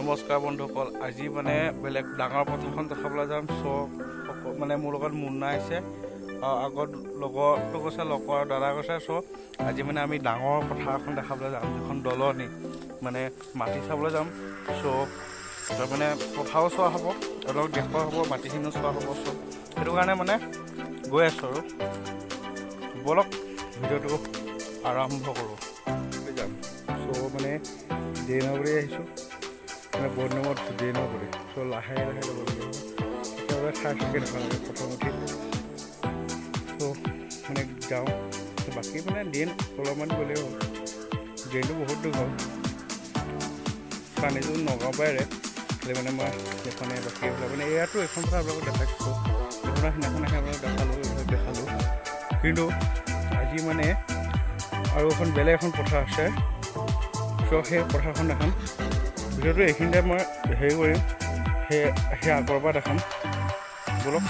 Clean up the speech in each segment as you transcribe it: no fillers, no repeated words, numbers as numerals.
নমস্কাৰ বন্ধুসকল, আজি মানে বেলেগ ডাঙৰ পথাৰখন দেখাবলৈ যাম। চ' মানে মোৰ লগত মুন্না আহিছে আৰু আগত লগৰটো গৈছে, লগৰ দাদা গৈছে। চ' আজি মানে আমি ডাঙৰ পথাৰ এখন দেখাবলৈ যাম, যিখন দলনি, মানে মাটি চাবলৈ যাম। চ' মানে পথাৰো চোৱা হ'ব, অলপ দেখুওৱা হ'ব, মাটিখিনিও চোৱা হ'ব। চ' সেইটো কাৰণে মানে গৈ আছোঁ আৰু ব'লক, ভিডিঅ'টো আৰম্ভ কৰোঁ। যাম। চ' মানে দেৰি বুলি আহিছোঁ, মানে বহুত দিনৰ মূৰত দেৰি নকৰি। চ' লাহে লাহে যাব লাগিব, একেবাৰে চাই চাই কেনেকুৱা লাগে প্ৰথম উঠি। চ' মানে যাওঁ, বাকী মানে দিন অলপমান গ'লেই হ'ল। ড্ৰেইনটো বহুত দীঘল, পানীটো নগাঁও পৰাই। খালি মানে মই সেইখনে বাকী এইবিলাক মানে এয়াতো এইখন কথা আপোনালোকক দেখাইছোঁ, এইখনৰ সিদিনাখন আহি আপোনালোকক দেখালোঁ, এইবিলাক দেখালোঁ। কিন্তু আজি মানে আৰু এখন বেলেগ এখন পথাৰ আছে। চ' সেই পথাৰখন দেখাম। ভিডিঅ'টো এইখিনিতে মই হেৰি কৰিম, সেই আগৰ পৰা দেখাম। ব'লক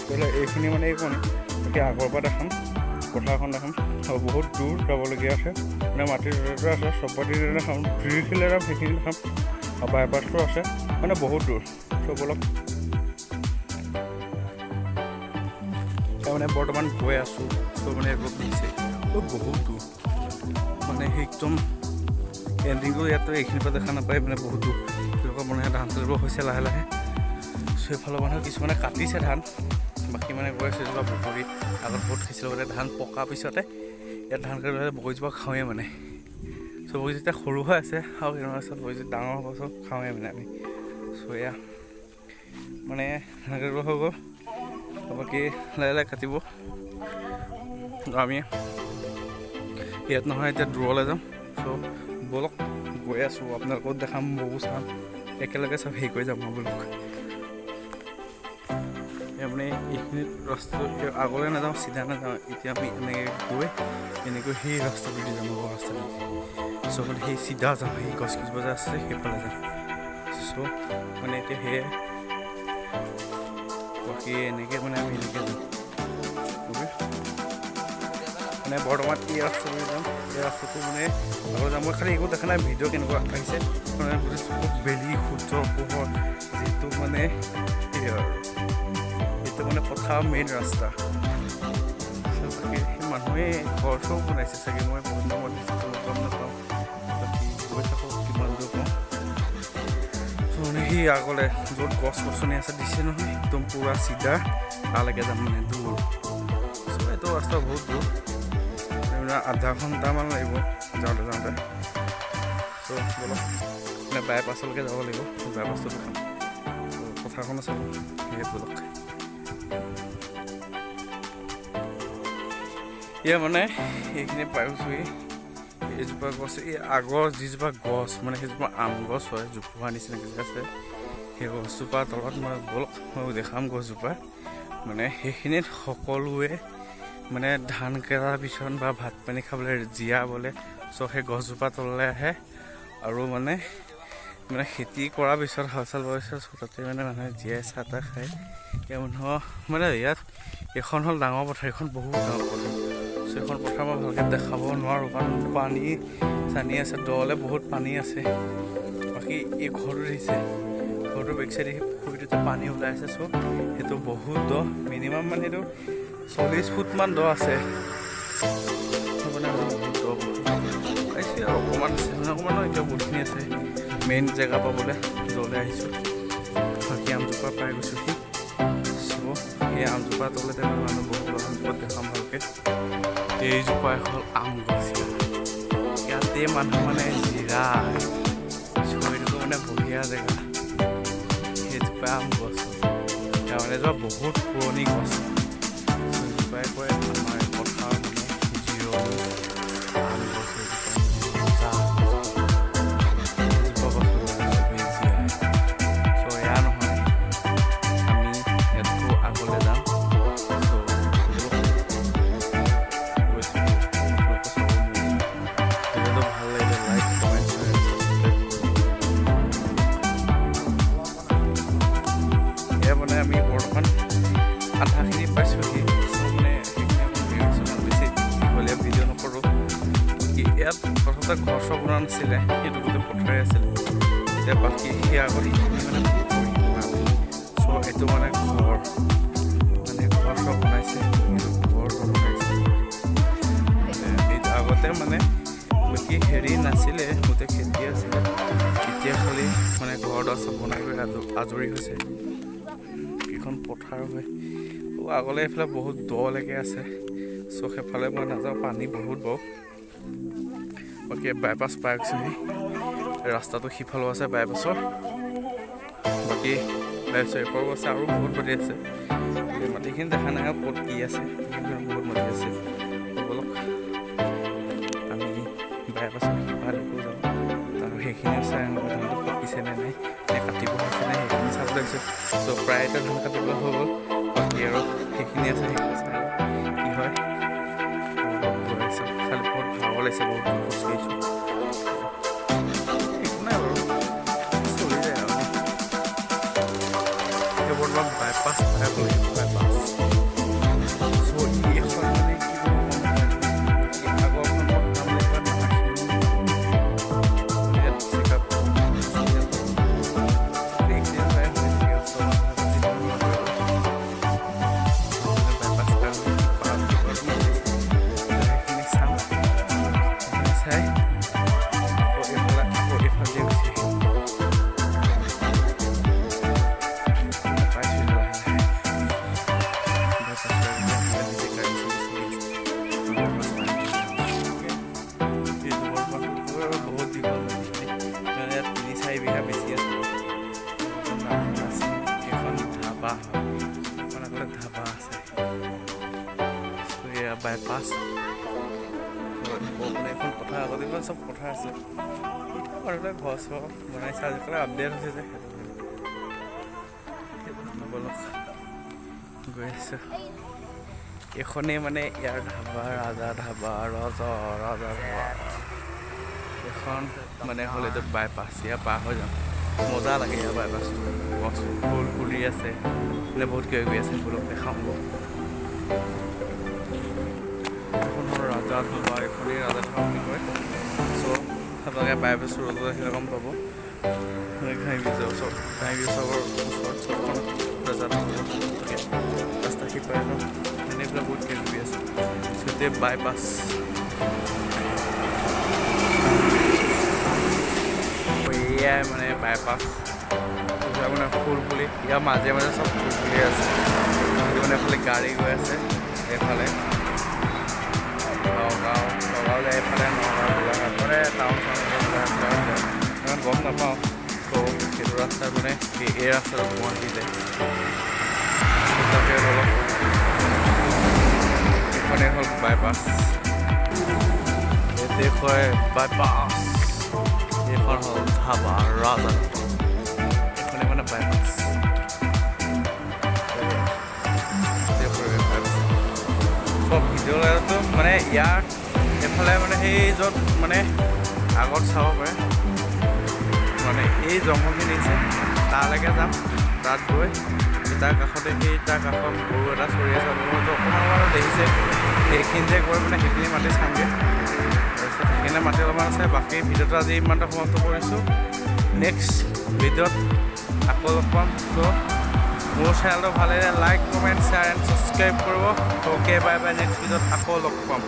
তেতিয়াহ'লে, এইখিনি মানে এই কণী বাকী আগৰ পৰা দেখাম, পথাৰখন দেখাম। আৰু বহুত দূৰ যাবলগীয়া আছে, মানে মাটিৰ তলতে আছে। চব মাটি দেখাম, যিখিনিলে যাম সেইখিনি দেখাম। আৰু বাইপাছটো আছে, মানে বহুত দূৰ। চ' ব'লক। মানে বৰ্তমান গৈ আছোঁ। চ' মানে ৰ'দ দিছে, বহুত দূৰ, মানে সেই একদম এণ্ডিংটো ইয়াতো এইখিনিৰ পৰা দেখা নাপায়, মানে বহুত দূৰ। তেওঁলোকৰ মানে ধান কাটিব হৈছে লাহে লাহে। চ' এইফালৰ মানুহ কিছুমানে কাটিছে ধান, বাকী মানে গৈ আছে। এজোপা বগৰী আগত বহুত খাইছিলোঁ, মানে ধান পকাৰ পিছতে ইয়াত ধান কাটিবলৈ বগৰীজোপা খাওঁৱেই। মানে চ' বগৰী যেতিয়া সৰু হৈ আছে আৰু কেইদিনমানৰ পিছত বগৰীজোপা ডাঙৰ হ'ব, চব খাওঁৱেই মানে আমি। চ' এয়া মানে ধান কাটিব হৈ গ'ল, বাকী লাহে লাহে কাটিব। আমি ইয়াত নহয়, এতিয়া দূৰলৈ যাম। চ' ব'লক, গৈ আছোঁ, আপোনালোকক দেখাম, ময়ো চাম, একেলগে চব হেৰি কৰি যাম। ব'লক। মানে এইখিনিত ৰাস্তাটো আগলৈ নাযাওঁ, চিধা নাযাওঁ। এতিয়া আমি এনেকৈ গৈ এনেকৈ সেই ৰাস্তাটো দি যাম, আগৰ ৰাস্তাটো দি। চ' মানে সেই চিধা যাম, সেই গছ কেইজোপা যে আছে সেইফালে যাম। চ' মানে এতিয়া সেয়াই, বাকী এনেকৈ মানে আমি এনেকৈ যাম। মানে বৰ্তমান এই ৰাস্তাটো যাম, এই ৰাস্তাটো মানে আগলৈ যাম। মই খালি একো দেখা নাই, ভিডিঅ' কেনেকুৱা আহিছে। মানে গোটেই চকুত বেলি, সূৰ্যৰ পোহৰ যিটো, মানে সেই আৰু এইটো মানে পথাৰৰ মেইন ৰাস্তা। বাকী মানুহে ঘৰ চৰ বনাইছে চাগে, মই বহুত দিনৰ মূৰত দেখিছোঁ, গম নাপাওঁ। বাকী গৈ থাকোঁ, কিমান দূৰ পাওঁ। চ' মানে সেই আগলৈ য'ত গছ গছনি আছে দিছে নহয়, একদম পূৰা চিধা তালৈকে যাম, মানে দূৰ। চ' এইটো ৰাস্তা বহুত দূৰ, মানে আধা ঘণ্টামান লাগিব যাওঁতে যাওঁতে। চ' ব'লক, মানে বাইপাছলৈকে যাব লাগিব, বাইপাছটো দেখাম, পথাৰখনো চাব। সেয়ে ব'লক। এয়া মানে এইখিনি পাইছোঁহি। এইজোপা গছ, এই আগৰ যিজোপা গছ, মানে সেইজোপা আম গছ হয়, জোপোহা নিচিনাকৈ আছে। সেই গছজোপাৰ তলত মই, ব'লক, মই দেখাম গছজোপা। মানে সেইখিনিত সকলোৱে মানে ধান কটাৰ পিছত বা ভাত পানী খাবলৈ জিৰাবলৈ চ' সেই গছজোপা তললৈ আহে। আৰু মানে মানে খেতি কৰাৰ পিছত, হাল চাল বোৱাৰ পিছত তাতে মানে মানুহে জীয়াই চাহ তাহ খায়। এতিয়া মানুহৰ মানে ইয়াত এইখন হ'ল ডাঙৰ পথাৰ, এইখন বহুত ডাঙৰ পথাৰ। চ' এইখন পথাৰ মই ভালকৈ দেখাব নোৱাৰোঁ, কাৰণ পানী চানী আছে, দলে বহুত পানী আছে। বাকী এই ঘৰটো দেখিছে, ঘৰটোৰ বেক চাইডে সেই পুখুৰীটোতে পানী ওলাই আছে। চ' সেইটো বহুত দ, মিনিমাম মানে সেইটো 40 ফুটমান দ আছে। মানে বহুত দ পাইছোঁ আৰু অকণমান আছে, মানে অকণমান এতিয়া বহুতখিনি আছে। মেইন জেগা পাবলৈ দলৈ আহিছোঁ। বাকী আমজোপা পাই গৈছোঁহি। চ' সেই আমজোপা তলতে মানে মানুহ বহুত, আমজোপাত দেখাম ভালকৈ। এইজোপাই হ'ল আম গছ, ইয়াতে মানুহ মানে জিৰাই। চ' এইটো মানে বঢ়িয়া জেগা। সেইজোপা আম গছ, মানে এজোপা বহুত পুৰণি গছ। সেইজোপাই কয় আমাৰ পথাৰ মানে জিৰণি আম গছ এইজোপা, মজা। সেইজোপা গছত চবেই জীয়াই। চ' এয়া নহয়, আমি ইয়াতকৈ আগলৈ যাম। চ' গৈছোঁ, আপোনালোকে চাব। ভিডিঅ'টো ভাল লাগিলে লাইক, কমেণ্ট, শ্বেয়াৰ, ছাবস্ক্ৰাইব কৰিব। এয়া মানে আমি বৰ্তমান আধাখিনি পাইছোঁহি। চ' মানে সেইখিনি অকণ ভিৰ হৈছে, মই বেছি দীঘলীয়া ভিডিঅ' নকৰোঁ। ইয়াত প্ৰথমতে ঘৰ চৰ বনোৱা নাছিলে, সেইটো গোটেই পথাৰে আছিলে। এতিয়া বাকী সেই আগত সেইখিনি মানে পুখুৰী। চ' এইটো মানে ঘৰ, মানে ঘৰ চৰ বনাইছে, এইটো ঘৰ চৰ বনাইছে। আগতে মানে বাকী হেৰি নাছিলে, গোটেই খেতি আছিলে। এতিয়া খালি মানে ঘৰ দুৱাৰ চব বনাই কৰি আজৰি হৈছে। এইখন পথাৰ হয়। আগলৈ এইফালে বহুত দলৈকে আছে। চ' সেইফালে মই নাযাওঁ, পানী বহুত বাৰু। বাকী বাইপাছ পাই গৈছোহি। ৰাস্তাটো সিফালেও আছে বাইপাছৰ, বাকী বাইপাছৰ এইপাৰো আছে আৰু বহুত মাটি আছে। মাটিখিনি দেখা নাই আৰু ক'ত কি আছে, বহুত মাটি আছে। ব'লক, আমি বাইপাছৰ সিফালেও যাওঁ আৰু সেইখিনিও চাই আহোঁ, ধানটো পকিছে নে নাই, নে কাটিব হৈছে নে, সেইখিনি চাব লাগিছে। চ' প্ৰায় এতিয়া ধান কাটিবলৈ হৈ গ'ল, বাকী আৰু সেইখিনি আছে, সেইখিনি চাই লওঁ কি হয়। গৈ আছোঁ, খালি বহুত ভাগৰ লাগিছে, বহুত দূৰ খোজকাঢ়িছোঁ। একো নাই বাৰু, চলি যায় আৰু। এতিয়া বৰ্তমান বাইপাছ পাই গ'লো, বাইপাছ। চ' এইখন মানে কি ক'ব, আগৰখন মই শুনা বুলি কোৱা নাৰাখিলোঁ। ইয়াত চেকআপ এক্সিডেণ্ট প্ৰায় হৈ থাকে ওচৰৰ। বাইপাছ পাৰ পাৰ সেইখিনি চাম, সেইখিনি চাই আকৌ এইফালে, আকৌ এইফালে দিয়ে গুচি আহিম। পাইছোঁ লাহে লাহে বাইপাছ পাই। নিজে গাড়ী চাড়ী চলি আছে। বাইপাছ পাই এইটো বৰ্তমান বহুত দীঘল মাটিখিনি, মানে ইয়াত 3-4 বিঘা বেছি আছে। এইখন ধাবা হয়, এইখন আগতে ধাবা আছে। এয়া বাইপাছ। মানে এখন পথাৰ, আগতে এইবিলাক চব পথাৰ আছে। এতিয়া মানুহবিলাক ঘৰ চৰ বনাইছে, আজিকালি আপডেট হৈছে যে, সেইটো কাৰণে। ব'লক, গৈ আছোঁ। এইখনেই মানে ইয়াৰ ধাবা, ৰাজা ধাবা, ৰজা ৰাজা ধাবা। এইখন মানে হ'ল এইটো বাইপাছ, ইয়াৰ পাৰ হৈ যাম। মজা লাগে ইয়াৰ বাইপাছটো। গছ ফুল ফুলি আছে, মানে বহুত কিবা কিবি আছে। ব'লক, দেখাওঁ। এইখন হ'ল ৰাজা ধাবা, এইখনেই ৰাজা ধাবা বুলি কয়। চ' আপোনালোকে বাইপাছ ৰোডত আহিলে গম পাব। ঘাঁহি ব্ৰিজৰ ওচৰত, ঘাঁহি ব্ৰিজৰ ওচৰত চবখন ৰাজা ধাবা থাকে। ৰাস্তা সিপাৰে ন মানে এইবিলাক বহুত কিবা কিবি আছে। চ' বাইপাছ, এয়াই মানে বাইপাছ। এইবিলাক মানে ফুল পুলি, ইয়াৰ মাজে মাজে চব ফুল পুলি আছে। মানে এইফালে গাড়ী গৈ আছে, এইফালে নগাঁও, নগাঁও যায় এইফালে, নগাঁও, গোলাঘাট, মানে টাউন চাউন, গোলাঘাট যায়, ইমান গম নাপাওঁ। ত' সেইটো ৰাস্তাত মানে এই ৰাস্তাটো গুৱাহাটী যায়। তাকে অলপ এইখনেই হ'ল বাইপাছ, এইটোৱে কয় বাইপাছ। এইখন হ'ল ধাবা ৰাজা, এইখনে মানে বাইপাছ। বাইপাছ চব ভিডিঅ'টো মানে ইয়াৰ এইফালে, মানে সেই য'ত মানে আগত চাব পাৰে, মানে এই জংঘলখিনি আছে, তালৈকে যাম। তাত গৈ তাৰ কাষতে, সেই তাৰ কাষত গৰু এটা চৰি আছে, আপোনালোকে অকণমান অকণমান দেখিছে। সেইখিনিতে গৈ মানে সেইখিনি মাটি চামগৈ। তাৰপিছত সেইখিনি মাটি অলপমান আছে। বাকী ভিডিঅ'টো আজি ইমানতে সমাপ্ত কৰিছোঁ। নেক্সট ভিডিঅ'ত আকৌ লগ পাম। ত' মোৰ চেনেলটো ভাল লাগিলে like, comment, share and subscribe কৰিব। অ'কে, বাই বাই, নেক্সট ভিডিঅ'ত আকৌ লগ পাম।